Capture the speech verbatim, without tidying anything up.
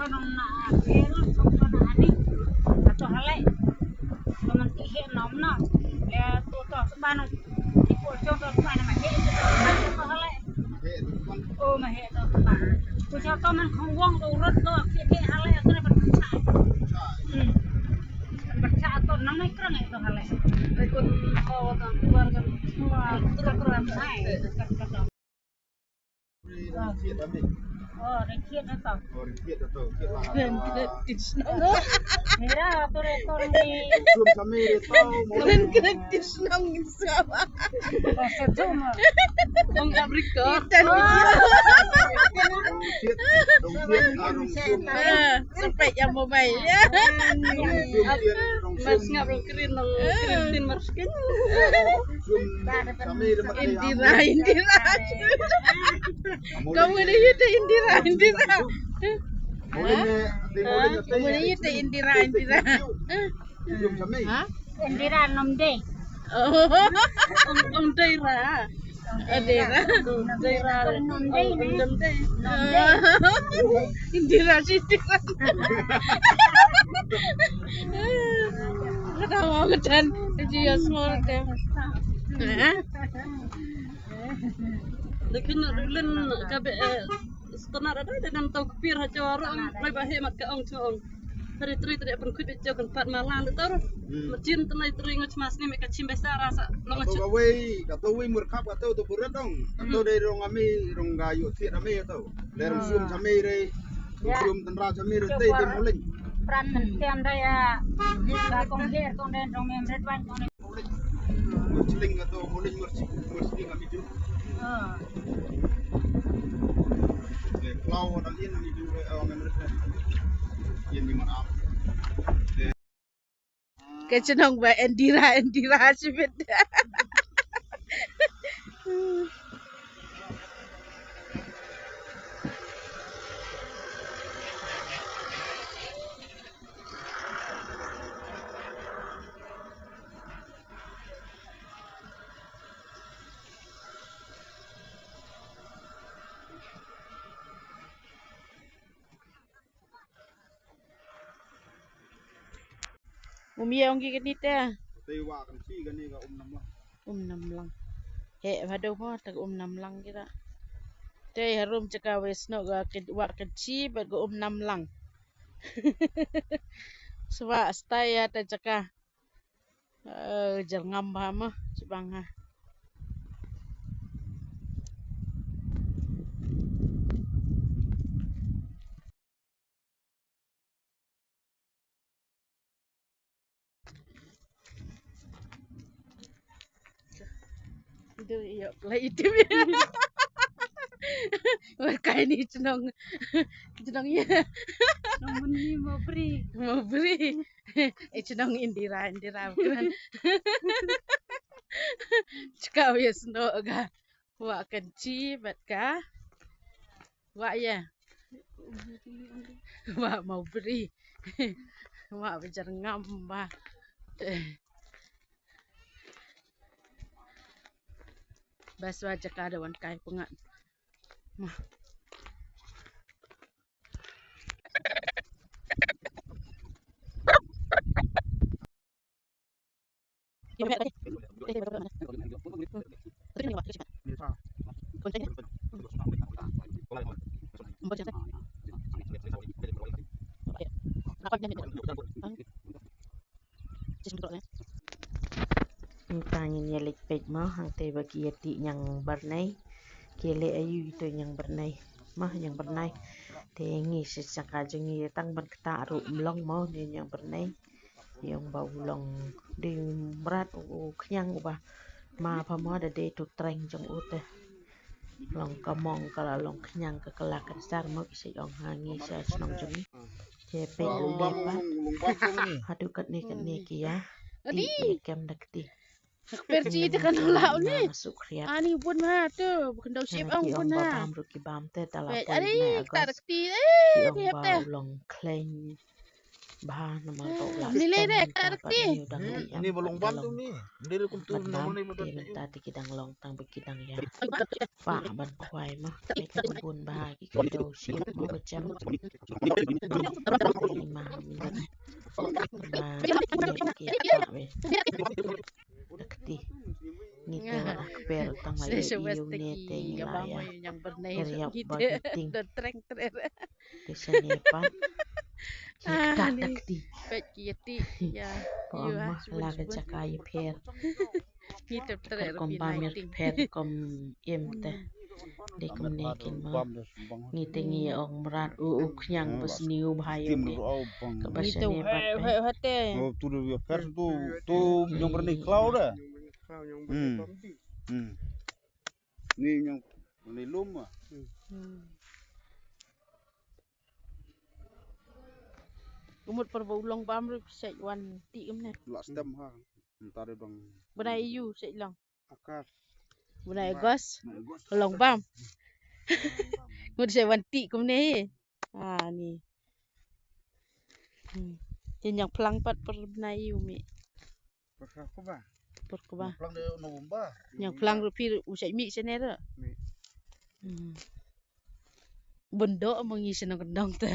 Nong na akhir, song to na ani. Ato halai. Teman ki he nom na. Ya, to to seban. Ki pol song to seban na ma he. To halai. Oh, ma he to seban. Ku cha to man khong wong to rot to ki he halai to na ban cha. Hmm. Ban cha to nang nai krang to halai. Ai kun ko to bar kan. Wah, to to krang ai. Oh, ri thied na to. Oh, ri thied na to, thied na to. Kren kren ti shnong. Mira, to re to re. Sum sami re to. Kren kren ti shnong in sngap. Oh, sa to ma. Ong Afrika. Ri thied, ri thied, ri thied, ri thied. Ah, sampai jam mobile. Ri thied, ri thied. Mas ngap rong krin, rong krin tin mar skin. Indira, Indira. Kamu ni yute Indira, Indira. Kamu ni yute Indira, Indira. Ha? Indira nom dei. Oh, nom dei ra. Indira. Indira Siti. Kata mau ketan. Ji ya small tem. Lekin rulin ka be, eh, setengah ada dan tau kepir aja orang, mai bahe mat ka ong chong. Hari tri tri pun kut aja kan pat malang de tor. Hmm. Machin tenai tri ngut mas ni me ka chim besa rasa long. Ka to wei, ka to wei murkap ka to to burat dong. Ka to dei rong ami, rong ga yu thied ami ka to. Dei rong sum sami re. Rong sum tenra sami re te te muling. Pran men tiam dei ya. Ka kong her kong dei rong mem red wine kong dei. Murchling ka to, muling murchling, murchling ami ju. Ah. Le klau dang in ami ju, eh, oh, mem red wine. In ni man am. Ka chnong ba Indira, Indira shibit. Um ye ong ki kani te. Te wa kan chi kani ka um nam lang. Um nam lang. He, bado mo, te um nam lang kita. Te harum chaka wes no ga ke, wa kan chi, ba ga um nam lang. Swa, stai ya te chaka. Eh, jer ngam ba ma, chibang ha. Dei ïa play item. Wa kai ni chnong. Chnong ïa. Chnong Mawbri. Mawbri. Eh, chnong Indira, Indira bukan. Chka ïa snoh ga. Wa kan chi bad ka. Wa ïa. Wa Mawbri. Wa ba jer ngam ba. Bas wa jaka da wan kai pungat. Ma. Mynta ngin ïa leit peit mo hangtei ba ki ïa tih ñiang byrnei. Ki leh aïu ito ñiang byrnei. Mo ñiang byrnei. Te ngi sa jaka jong ngi tang ban ktah ruh mlong mo ne ñiang byrnei. Ïong ba u long dei mrad u khñiang uba ma pha mo da dei tu treng jong u te. Long ka mong ka la long khñiang ka kala ka sar mo ki sa ong ha ngi sa shnong jong ngi. Te peit u le pa. Haduh katne katne ki ïa. Ti ïa kem da kti. Kper chi te kan la u ne. Ani bun ma tu kan dau sip ong bun ha. Bam ru ki bam te ta la poi na August. Ki ong ba u long khleng. Bha namar ba u la stem mynta pat ni u dang dih. Ni ba long bam tu ni. Ni ruh kumtu namar ni mynta te ki dang long tang ba ki dang ïa. Ba ban khwai ma. Bun bha ki ki do shi ma ba jam. Ni ma mynta. Ba ki ta me. Kti. Ngi te wa kper tang ma ïa ïu ne te ngi la ïa. Ker ïa ba ki ting. Te sha ne pat. Ki kta da kti. Pet ki ïa ti ïa. Pa ma la ka jaka ïa pher. Ngi te tre. Kom ba mir pher kom im te. Dei kumne kin ma. Ngi te ngi ong mrad u u khñiang bas ni u bha ïa u ni. Ka bas ni pat. He he te. Tu du ïa pher tu tu ñong berni klau da. Hmm. Hmm. Ni ñong berni lum ah. Hmm. Umut per ba u long bam ruh sek wan ti kumne. La stem ha. Ntar dong. Bnai ïu sek long. August. Bnai August. Bnai August. Long bam. Mut sek wan ti kumne. Ah ni. Hmm. Te ñiang phlang pat per bnai ïu mi. Per ka ba. Per ka ba. Phlang de November. Ñiang phlang ruh phi u sek mi sene ruh. Mi. Hmm. Bun doh ma ngi shnong kyndong te.